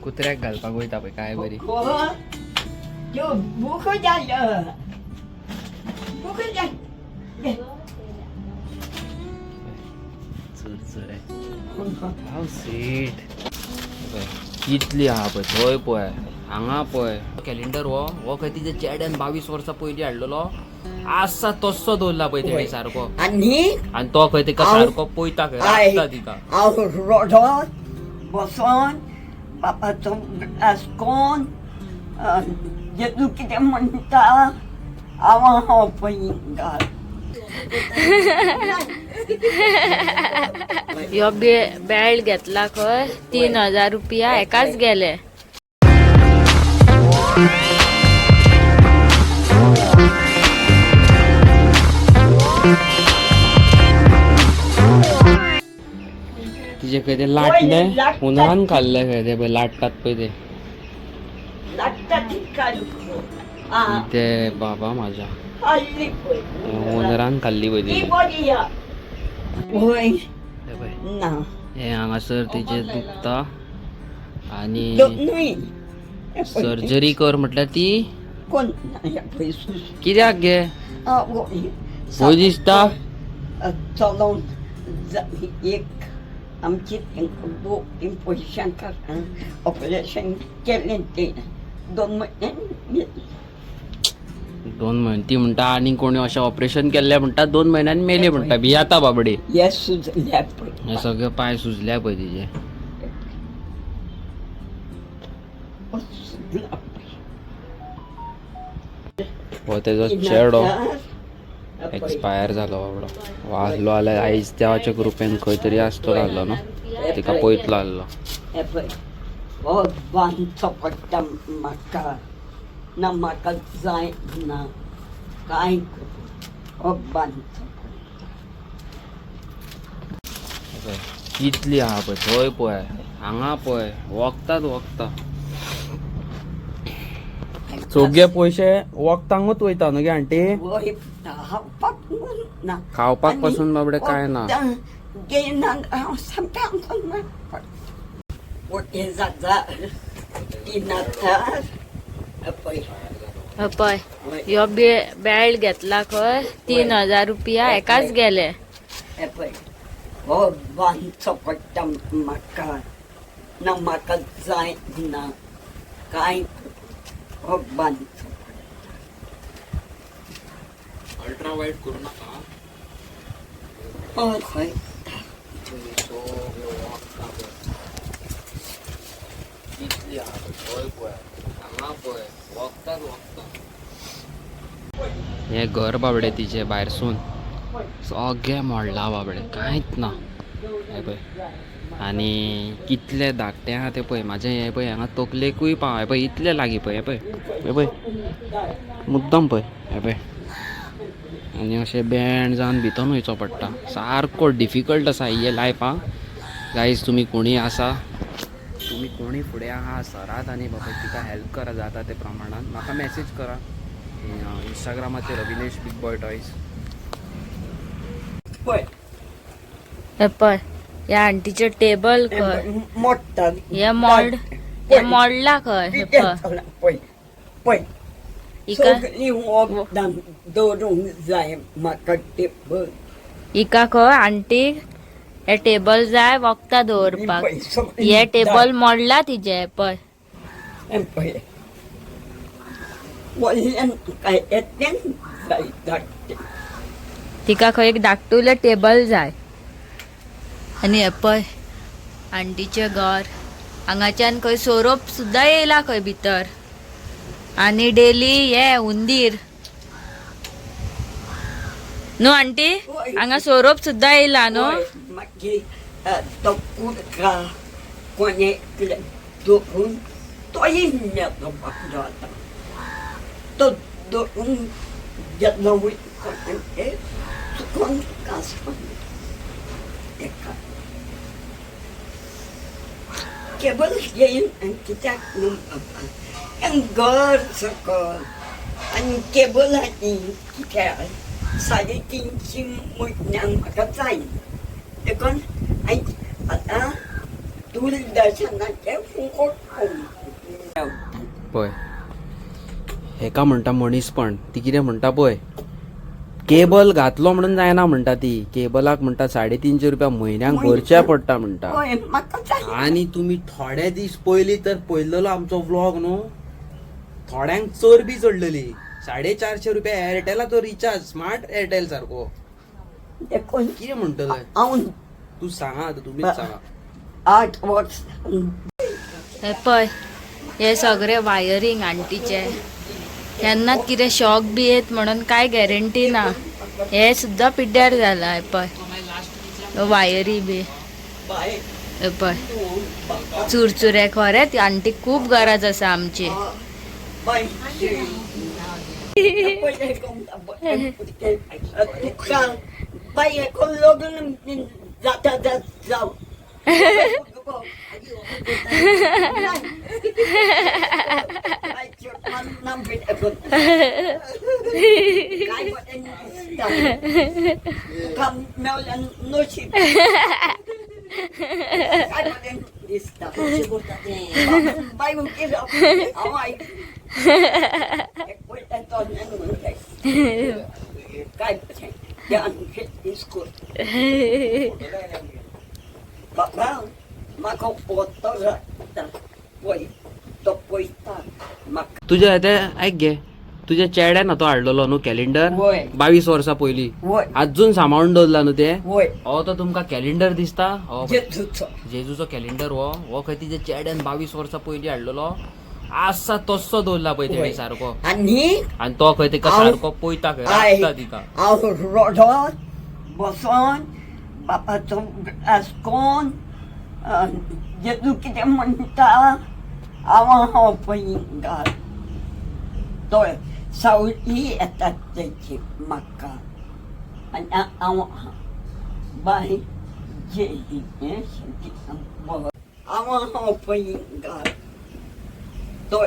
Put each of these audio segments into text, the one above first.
कुत्र्याक घालपाक वयता पळय काय बरी. त्यो भूक जाल भूक जाल. चुरचुरे. हाव स्वीट. कितली आहा पळय, थंय पळय, हांगा पळय. कॅलेंडर हो हो खंय तिच्या चेड्यान 22 वर्सां पयलीं हाडलेलो आसा तस्सो दवरला पळय तेणी सारको. आनी आनी तो खंय तिका सारको पळयता खंय, राखता तिका. हांव रडत बसोन बापाचो ग्लास कोन जेजू कितें म्हणटा हांव हांव पळय घाल. ह्यो बेल्ट घेतला खंय 3000 रुपया एकाच गेले. तिचे खंय ते लाटणे हुंदरान खाल्ले खंय ते पळय, लाटतात पळय ते. लागता ती काडूं. ते बाबा माझ्या खाल्ली पळय हुंदरान खाल्ली पळय ती तिची. बरी आहा. वय ते पळय ना. हे हांगासर तिचे दुखता आनी दोनूय सर्जरी कर म्हटल्यार ती कोण ना पळय सुस. कित्याक गे भंय दिसता. चलोन एक आमची तीं पयशांक ऑपरेशन केलें तें 2 म्हयने. 2 म्हयने ती म्हणटा आनी कोणी अशें ऑपरेशन केल्लें म्हणटा 2 म्हयन्यान मेले म्हणटा. भियाता बाबडी. हे सुजल्या पळय. हे सगळे पांय सुजल्या पळय तिचे. सुजला पळय. हो तेजो चेडो एक्सपायर जालो बाबडो. वाजलो जाल्यार आयज देवाच्या कृपेन खंय तरी आसतलो आहलो न्हू, तिका पळयतलो आहलो. हे पळय हो बांदचो पडटा म्हाका ना म्हाका जाय ना कांय हो बांदचो पडटा. कितली आहा पळय, थंय पळय, हांगा पळय, वखतात वखतां सगळे पयशे वखदांकूच वयता न्हू गे आंटी. वय खावपाक ना. खावपाक पासून बाबडे काय ना. घेयना हांव सामकें आमकां मोटे जाता 3000 पळय. पळय ह्यो बेल्ट घेतला खंय 3000 रुपया एकाच गेले. हे पळय हो बांदचो पडटा म्हाका ना म्हाका जाय ना कांय हो बांदचो. अल्ट्रा वायट करू नाका. हय खंय. कितली आहा पळय, थंय पळय, हांगा पळय, वखतात वखतां. हें घर बाबडे तिचें भायरसून सगळें मोडलां बाबडे, कांयच ना. हें पळय आनी कितलें धाकटें आहा तें पळय. म्हाजें हें पळय हांगा तकलेकूय पाव. हें पळय इतलें लागीं पळय, हें पळय, हें पळय मुद्दम पळय, हें पळय. आनी अशें बँड जावन भितर वयचो पडटा. सारको डिफिकल्ट आसा हे लायफ. आं गायज, तुमी कोणीय आसा, तुमी कोणी फुडें आहा सरात आनी बाबा तिका हेल्प करा जाता ते प्रमाणान. म्हाका मॅसेज करा इंस्टाग्रामाचेर अविनेश बीग बॉय टॉयज. पळय हे पळय ह्या आंटीचें टेबल खंय मोडटा. हे मोड हे मोडला खंय. हे कितें पळय चला पळय पळय हिका सगळीं वखदां दवरूंक जाय म्हाका टेबल. हिका खंय आंटीक हे टेबल जाय वखदां दवरपाक. हे टेबल मोडला तिजे. पळय हें पळय वयल्यान काय येतलें जाय धाडटें. तिका खंय एक धाकटुलें टेबल जाय. आनी हे पळय आंटीचें घर. हांगाच्यान खंय सोरोप सुद्दां येयला खंय भितर. आनी डेली हे हुंदीर न्हू आंटी, हांगा सोरोप सुद्दां येयला न्हू. वय, मागीर तो कुडका कोणे दवरून तोय मेलो बाबडो. आतां तो दवरून गेलो वयर कोणाचेर चुकोन कांसवन तेका केबल घेयन कित्याक न्हू बाबा आनी घर सकल आनी केबलाची कित्याक 350 म्हयन्यान म्हाका जाय देखून आतां दूरदर्शनाचें फुकट पळय, हेका म्हणटा मनीसपण. ती कितें म्हणटा पळय, केबल घातलो म्हणून जायना म्हणटा ती. केबलाक म्हणटा 350 रुपया म्हयन्याक भरचे पडटा म्हणटा. हय, म्हाका जाय. आणि तुम्ही थोडे दीस पयलीं तर पळयलेलो आमचो व्लॉग न्हू, थोड्यांक चरबी चडलेली. 450 रुपया एअरटेलाचो रिचार्ज, स्मार्ट एअरटेल सारको. देखून कितें म्हणटले हांव तूं सांगा आतां, तुमीच सांगा. 8 वर्स. हे पळय, हे सगळे वायरींग आंटीचे. केन्नाच कितें शॉक बी येत म्हणून काय गॅरंटी ना. हे सुद्दां पिड्ड्यार जाला. हे पळय वायरी बी. हे पळय चुरचुरे. खरेंच आंटीक खूब गरज आसा आमची. तुका बाय लग्न जाता जावं. तुका मेवल्यान नशीब काय बरें दिसता. बाय, हांव आयक पयल्यान तोंडान म्हणटाय काय बरें तें आमचें इस्कूल. बाबा, म्हाका पोतो जाता पळय, तो पळयता म्हाका. तुज्या ते आयक गे, तुज्या चेड्यान तो हाडलेलो न्हू कॅलेंडर. वय. 22 वर्सां पयलीं. वय. आजून सांबाळून दवरला न्हू ते. वय. हो, तो तुमकां कॅलेंडर दिसता हो पळय. जेजूचो. जेजूचो कॅलेंडर हो. हो खंय तिच्या चेड्यान 22 वर्सां पयलीं हाडलेलो आसा, तस्सो दवरला पळय तेणी सारको. आनी आनी तो खंय तेका सारको पळयता खंय, राखता तिका. हांव रडत बसोन बापाचो ग्लास कोन जेजू कितें म्हणटा हांव हांव पळय घाल. तो सावळी येतात तेची म्हाका आनी हांव बाय जे हांव हांव पळय घाल. तो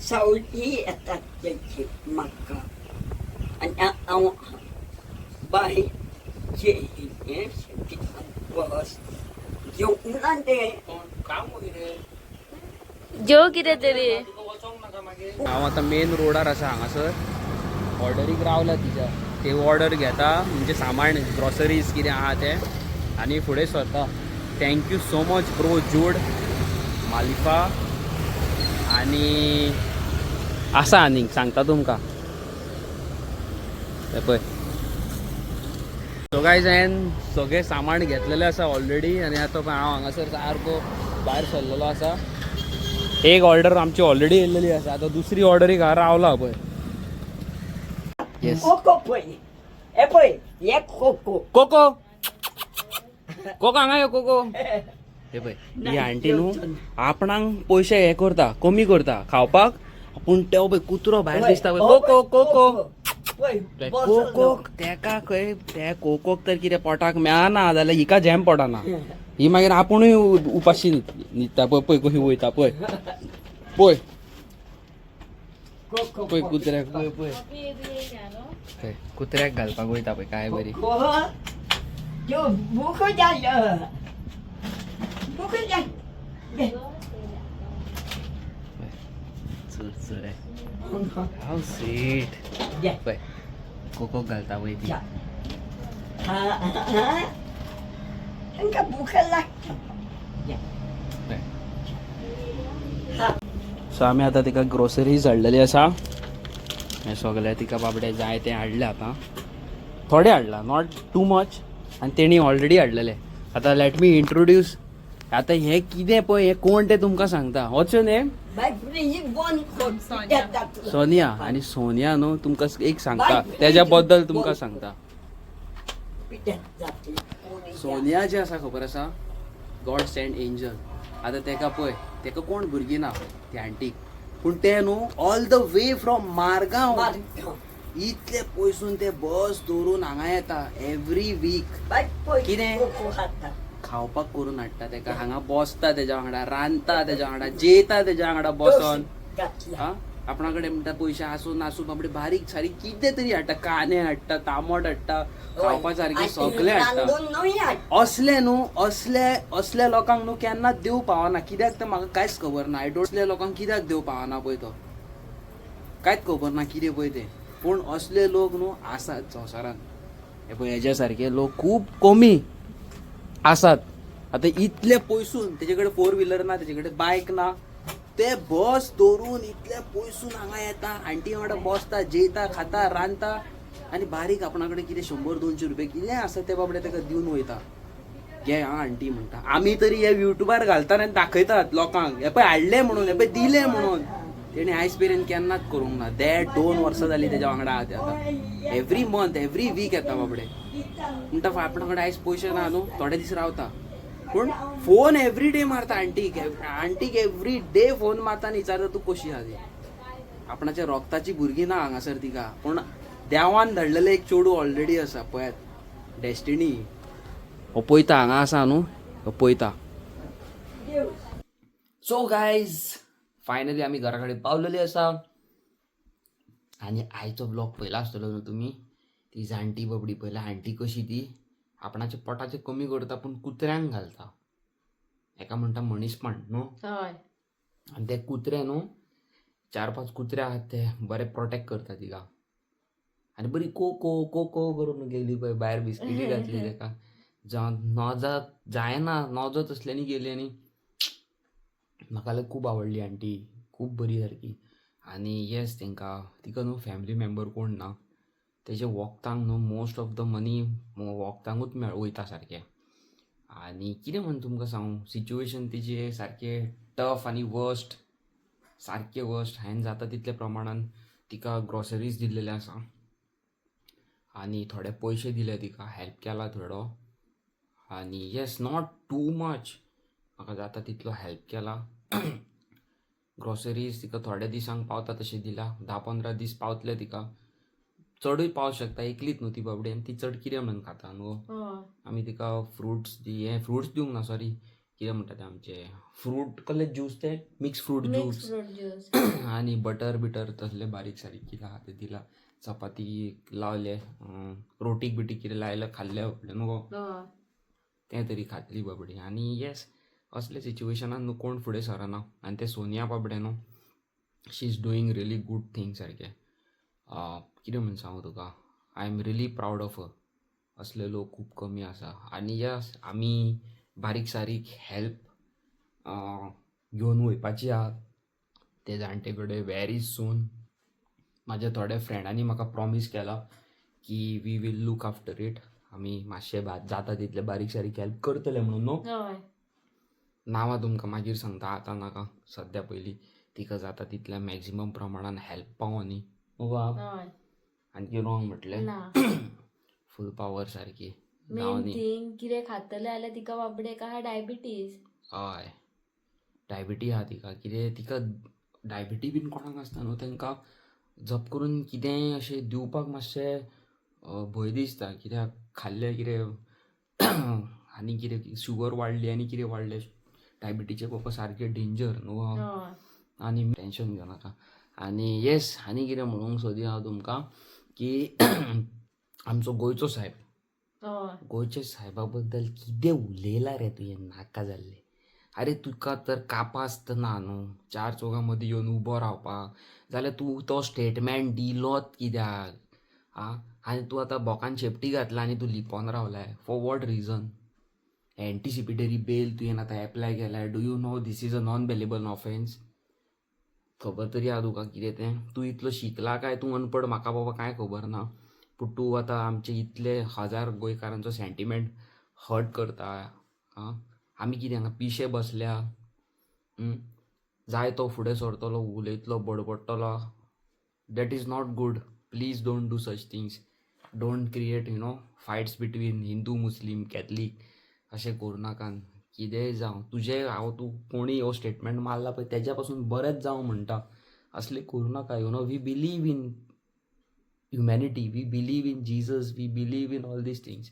सावळी येतात तेची म्हाका आनी हांव बाय जे बस जेवणां तें. जेव कितें तरी. हांव आतां मेन रोडार आसा. हांगासर ऑर्डरीक रावला तिच्या. ते ऑर्डर घेता, म्हणजे सामान ग्रॉसरीज कितें आहा तें, आनी फुडें सरता. Thank you so much bro, Jude Malifa. आनी आसा आनीक सांगता तुमकां. हें पळय. सो गायज, हांवें सगळें सामान घेतलेलें आसा ऑलरेडी आनी आतां पळय हांव हांगासर सारको भायर सरलेलो आसा. एक ऑर्डर आमची ऑलरेडी येयलेली आसा, आतां दुसरी ऑर्डरीक हांव रावला पळय. येस. कोको पळय, हे पळय, हे कोको. कोको, कोको, हांगा यो कोको. हे पळय, ही आंटी न्हू आपणाक पयशे हे करता, कमी करता खावपाक, पूण तो पळय कुत्रो भायर दिसता पळय, कोको कोको. पळय बसलो. कोकोक तेका खंय, त्या कोकोक तर कितें पोटाक मेळना जाल्यार हिका झेम पडना. ही मागीर आपुणूय उपाशी न्हिदता. पळय पळय कशी वयता पळय पळय. कोको. पळय कुत्र्याक पळय पळय. पळय कुत्र्याक घालपाक वयता पळय, काय बरी. कोको, त्यो भूक जाय, भूक जाय. चुरचुरे, हाव स्वीट. घे. पळय कोकोक घालता पळय ती. जा. हा हा, तांकां भूक लागता. घे. पळय. हा. सो आमी आतां तिका ग्रोसरीज हाडलेली आसा. हें सगळें तिका बाबडे जाय तें हाडलें आतां. थोडें हाडलां, not too much, आनी तेणी ऑलरेडी हाडलेलें. आतां let me introduce आतां हें कितें पळय, हें कोण तें तुमकां सांगता. What's your name? Bye, fridge बंद कर, कित्याक जातलो? सोनिया. आनी सोनिया न्हू तुमकां एक सांगता, तेज्या बद्दल तुमकां सांगता. कित्याक जातलें? सोनिया जें आसा खबर आसा, गॉड सँड एंजल. आतां तेका पळय, तेका कोण भुरगीं ना त्या आंटीक, पूण तें न्हू all the way from Margao, Margao. इतले पयसून ते बस दवरून हांगा येता एवरी वीक. बाय पळय. कितें? कोको खाता. खावपाक करून हाडटा तेका, हांगा बसता तेज्या वांगडा, रांदता तेज्या वांगडा, जेयता तेज्या वांगडा बसोन. घातला. हा. आपणा कडेन म्हणटा पयशे आसूं नासूं बाबडे बारीक सारीक कितें तरी हाडटा, कांदे हाडटा, तांबट हाडटा, खावपा सारकें सगळें हाडटा. रांदून नवी हाड. असले न्हू, असले असल्या लोकांक न्हू केन्नाच देव पावना. कित्याक तें म्हाका कांयच खबर ना. I don't, असल्या लोकांक कित्याक देव पावना पळय तो कांयच खबर ना कितें पळय तें. पूण असले लोक न्हू आसात संवसारांत. हे पळय हेज्या सारके लोक खूब कमी आसात. आतां इतले पयसून तेजे कडेन फोर व्हिलर ना, तेजे कडेन बायक ना, ते बस दवरून इतले पयसून हांगा येता, आंटी वांगडा बसता, जेयता, खाता, रांदता आनी बारीक आपणा कडेन कितें 100-200 रुपया कितें आसा ते बाबडे ताका दिवन वयता. घे हा आंटी म्हणटा. आमी तरी हे युट्यूबार घालतात आनी दाखयतात लोकांक, हे पळय हाडले म्हणून, हे पळय दिले म्हणून. तेणी आयज मेरेन केन्नाच करूंक ना. 1.5-2 वर्सां जालीं तेज्या वांगडा आहा ते. आतां एवरी मंथ एवरी वीक येता बाबडे. म्हणटा आपणा कडेन आयज पयशे ना न्हू, थोडे दीस रावता, पूण फोन एवरी डे मारता आंटीक. आंटीक एवरी डे फोन मारता आनी विचारता तूं कशी आहा ती. आपणाच्या रोगताची भुरगीं ना हांगासर तिका, पूण देवान धाडलेलें एक चेडूं ऑलरेडी आसा. पळयात डेस्टिनी. हो पळयता हांगा आसा न्हू, हो पळयता. सो गायज, फायनली आमी घरा कडेन पावलेली आसा आनी आयचो ब्लॉग पळयला आसतलो न्हू तुमी. ती जाणटी बाबडी पळयला आंटी कशी ती आपणाच्या पोटाचें कमी करता पूण कुत्र्यांक घालता. हेका म्हणटा मनीसपण न्हू. हय. आनी ते कुत्रे न्हू, 4-5 कुत्रे आहात ते बरे प्रोटेक्ट करता तिका. आनी बरी को को को को करून गेली पळय भायर, बिस्किटी घातली ताका. जावं नोजा जायना नोजो तसल्यांनी गेली. आनी म्हाका जाल्यार खूब आवडली आंटी, खूब बरी सारकी. आनी येस, तांकां तिका न्हू फॅमिली मेंबर कोण ना. तेजे वखदांक न्हू मोस्ट ऑफ the money वखदांकूच मेळ वयता सारकें. आनी कितें म्हूण तुमकां सांगू, सिच्युएशन तिजें सारकें टफ आनी वर्स्ट, सारकें वर्स्ट. हांवें जाता तितल्या प्रमाणान तिका ग्रॉसरीज दिल्लेलें आसा आनी थोडे पयशे दिले तिका, हेल्प केला थोडो. आनी येस, not too much, म्हाका जाता तितलो हेल्प केला. ग्रॉसरीज तिका थोड्या दिसांक पावता तशें दिला, 10-15 दीस पावतले तिका, चडूय पावंक शकता. एकलीच न्हू ती बाबडी आनी ती चड कितें म्हणून खाता न्हू. हय. आमी तिका फ्रुट्स दी, हें फ्रुट्स दिवंक ना, सॉरी, कितें म्हणटा ते आमचे फ्रूट कसले ज्यूस ते, mix fruit mix juice fruit juice. आनी बटर बिटर तसले बारीक सारीक कितें आहा तें दिला. चपाती लावले, रोटीक बिटीक कितें लायलें, खाल्लें बाबडे न्हू गो. हय. तें तरी खातली बाबडी. आनी येस, असल्या सिच्युएशनान न्हू कोण फुडें सरना. आनी तें सोनिया बाबडें न्हू, she is doing really good thing सारकें. कितें म्हूण सांगू तुका, I am really proud of her. असले लोक खूब कमी आसा. आनी येस, आमी बारीक सारीक हेल्प घेवन वयपाची आहा ते जाणटे कडेन व्हेरी सून. म्हाज्या थोड्या फ्रेंडांनी म्हाका प्रॉमीस केला की we will look after it, आमी मातशें जाता तितले बारीक सारीक हेल्प करतले म्हणून न्हू. हय. नांवां तुमकां मागीर सांगता, आतां नाका. सद्या पयलीं तिका जाता तितल्या मॅक्झिमम प्रमाणान हेल्प पावो न्ही मगो. हय. आनी रॉंग म्हटलें? ना. फूल पावर सारकी मेन जावं न्ही. थिंग, कितें खातलें जाल्यार तिका बाबडेक आहा डायबिटीज. हय, डायबिटी आहा तिका. कितें तिका डायबिटी बीन कोणाक आसता न्हू, तांकां जप करून कितेंय अशें दिवपाक मातशें भंय दिसता. कित्याक खाल्लें कितें आनी कितें शुगर वाडली आनी कितें वाडलें, डायबिटीचे बाबा सारकें डेंजर न्हू. हय. आनी टेंशन घेवं नाका. आनी येस, आनी कितें म्हणूंक सोदी हांव तुमकां की आमचो गोंयचो सायब, हय. गोंयच्या सायबा बद्दल कितें उलयला रे तुवें, नाका जाल्लें. आरे तुका तर कापास्त ना न्हू चार चौगां मदीं येवन उबो रावपाक, जाल्यार तूं तो स्टेटमेंट दिलोत कित्याक आं? आनी तूं आतां बोकान शेपटी घातला आनी तूं लिपोन रावलाय, for what reason? Anticipatory bail तुवें आतां एप्लाय केलाय. Do you know this is a non bailable offence? खबर तरी आहा तुका कितें तें? तूं इतलो शिकला काय तूं अनपड, म्हाका बाबा कांय खबर ना, पूण तूं आतां आमचे इतले हजार गोंयकारांचो सेंटिमेंट हर्ट करता. आं, आमी कितें हांगा पिशे बसल्या? जाय तो फुडें सरतलो, उलयतलो, बडबडटलो. That is not good. Please don't do such things. Don't create fights between Hindu, Muslim, Catholic. अशें करूं नाकात. कितेंय जावं तुजें, हांव तूं कोणी हो स्टेटमेंट मारला पळय तेज्या पासून बरेंच जावं म्हणटा. असलें करूं नाका. We believe in humanity, we believe in Jesus, we believe in all these things.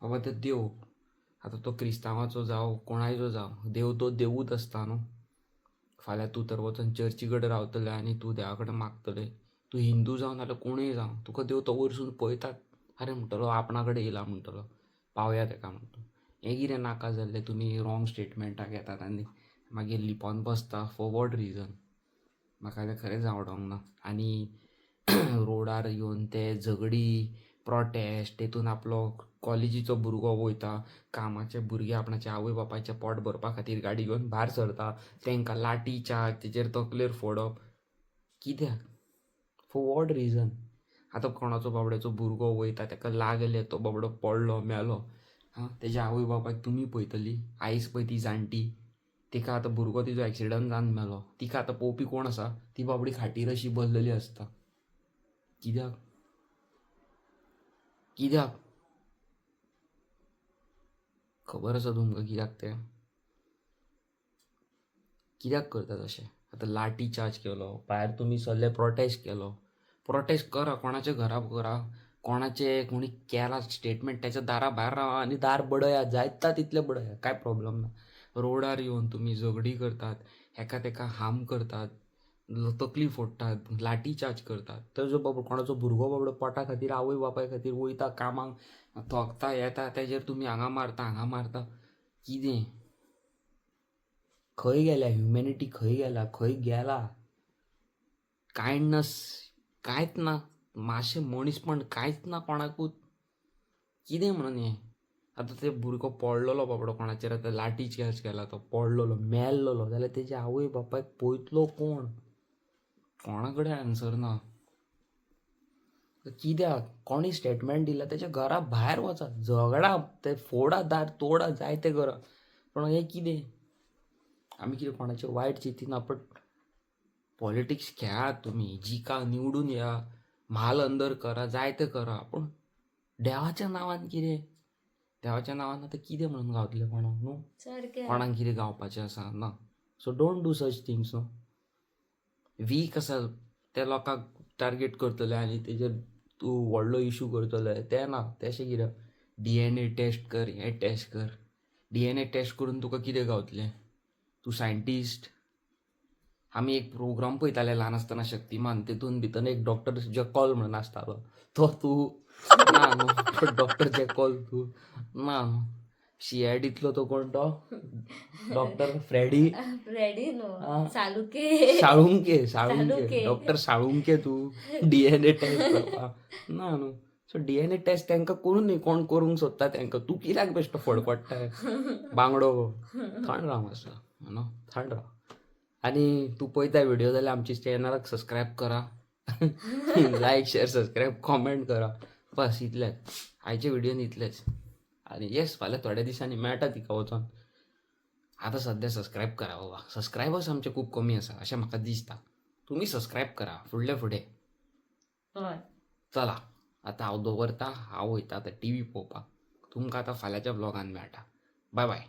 बाबा ते देव आतां तो क्रिस्तांवाचो जावं कोणायचो जावं, देव तो देवूच आसता न्हू. फाल्यां तूं तर वचोन चर्ची कडेन रावतलें आनी तूं देवा कडेन मागतलें. तूं हिंदू जावं नाल्यार कोणूय जावं, तुका देव तो वयरसून पळयतात. अरे म्हणटलो आपणा कडेन येयला म्हणटलो, पावया तेका म्हणटलो. हें कितें नाका जाल्लें तुमी रॉंग स्टेटमेंटां घेतात आनी मागीर लिपोन बसता फॉर what reason? म्हाका जाल्यार खरेंच आवडोंक ना. आनी रोडार येवन ते झगडी प्रोटेस्ट तेतून आपलो कॉलेजीचो भुरगो वयता, कामाचे भुरगे आपणाच्या आवय बापायचें पोट भरपा खातीर गाडी घेवन भायर सरता, तेंकां लाठी चार्ज, तेजेर तकलेर फोडप, कित्याक? For what reason? आतां कोणाचो बाबड्याचो भुरगो वयता, तेका लागलें, तो बाबडो पडलो मेलो, हां, तेज्या आवय बापायक तुमी पळयतली? आयज पळय ती जाणटी, तिका आतां भुरगो तिजो एक्सिडंट जावन मेलो, तिका आतां पळोवपी कोण आसा? ती बाबडी खाटीर अशी बसलेली आसता. कित्याक? कित्याक? खबर आसा तुमकां कित्याक तें? कित्याक करतात अशें? आतां लाठी चार्ज केलो, भायर तुमी सरले, प्रोटेस्ट केलो. प्रोटेस्ट करा, कोणाच्या घरा करा, कोणाचे कोणी केला स्टेटमेंट त्याच्या दारा भायर रावा आनी दार बडया, जायता तितलें बडया, कांय प्रॉब्लम ना. रोडार येवन तुमी झगडीं करतात, एका तेका हार्म करतात, तकली फोडटात, लाठी चार्ज करतात. तर जो बाबा कोणाचो भुरगो बाबडो पोटा खातीर आवय बापाय खातीर वयता कामाक, थकता येता, तेजेर तुमी हांगा मारता हांगा मारता. कितें? खंय गेल्या ह्युमॅनिटी? खंय गेला? खंय गेला कायंडनस? कांयच ना, मातशें मनीसपण कांयच ना कोणाकूच. कितें म्हणून हें? आतां ते भुरगो पडलेलो बाबडो, कोणाचेर आतां लाठी चार्ज केला, तो पडलेलो मेल्लोलो जाल्यार तेज्या आवय बापायक पळयतलो कोण? कोणा कडेन आन्सर ना. कित्याक कोणी स्टेटमेंट दिला तेच्या घरा भायर वचा, झगडा, ते फोडा दार, तोडा, जाय तें करा, पूण हें कितें? आमी कितें कोणाचें वायट चिंतिना, बट पॉलिटिक्स खेळात तुमी, जिका, निवडून या, म्हाल अंदर करा, जाय तें करा, पूण देवाच्या नांवान कितें? देवाच्या नांवान आतां कितें म्हणून गावतलें कोणाक न्हू? सारकें. कोणाक कितें गावपाचें आसा ना. So don't do such things न्हू. वीक आसा त्या लोकांक टार्गेट करतले आनी तेजेर तूं व्हडलो इशू करतले, तें ना. तेशें कित्याक? डीएनए टेस्ट कर, हें टेस्ट कर. डीएनए टेस्ट करून तुका कितें गावतलें? तूं सायंटिस्ट? आमी एक प्रोग्राम पळयताले ल्हान आसतना, शक्तिमान, तेतून भितर एक डॉक्टर जॅकॉल म्हणून आसतालो, तो तूं ना न्हू? डॉक्टर जॅकॉल तूं ना न्हू? सीआयडींतलो तो कोण तो डॉक्टर फ्रेडी? रेडी न्हू. आं. सालुके. साळुंके, साळुंके. साळुंके. डॉक्टर साळुंके तूं डीएनए टेस्ट करपाक ना न्हू? सो डीएनए टेस्ट तांकां करूं न्ही, कोण करूंक सोदता तांकां. तूं कित्याक बेश्टो फडफडटाय बांगडो? थंड राव मातसो, न्हू, थंड राव. आनी तूं पळयता व्हिडिओ जाल्यार आमच्या चॅनलाक सबस्क्रायब करा, लायक, शेअर, सबस्क्रायब, कॉमेंट करा. बस इतलेंच आयच्या व्हिडियोन, इतलेंच. आनी येस, फाल्यां थोड्या दिसांनी मेळटा तिका वचोन. आतां सद्या सबस्क्रायब करा बाबा, सबस्क्रायबर्स आमचे खूब कमी आसा अशें म्हाका दिसता. तुमी सबस्क्रायब करा फुडले फुडें. हय. चला, आतां हांव दवरता, हांव वयता आतां टीवी पळोवपाक. तुमकां आतां फाल्यांच्या ब्लॉगान मेळटा. बाय बाय.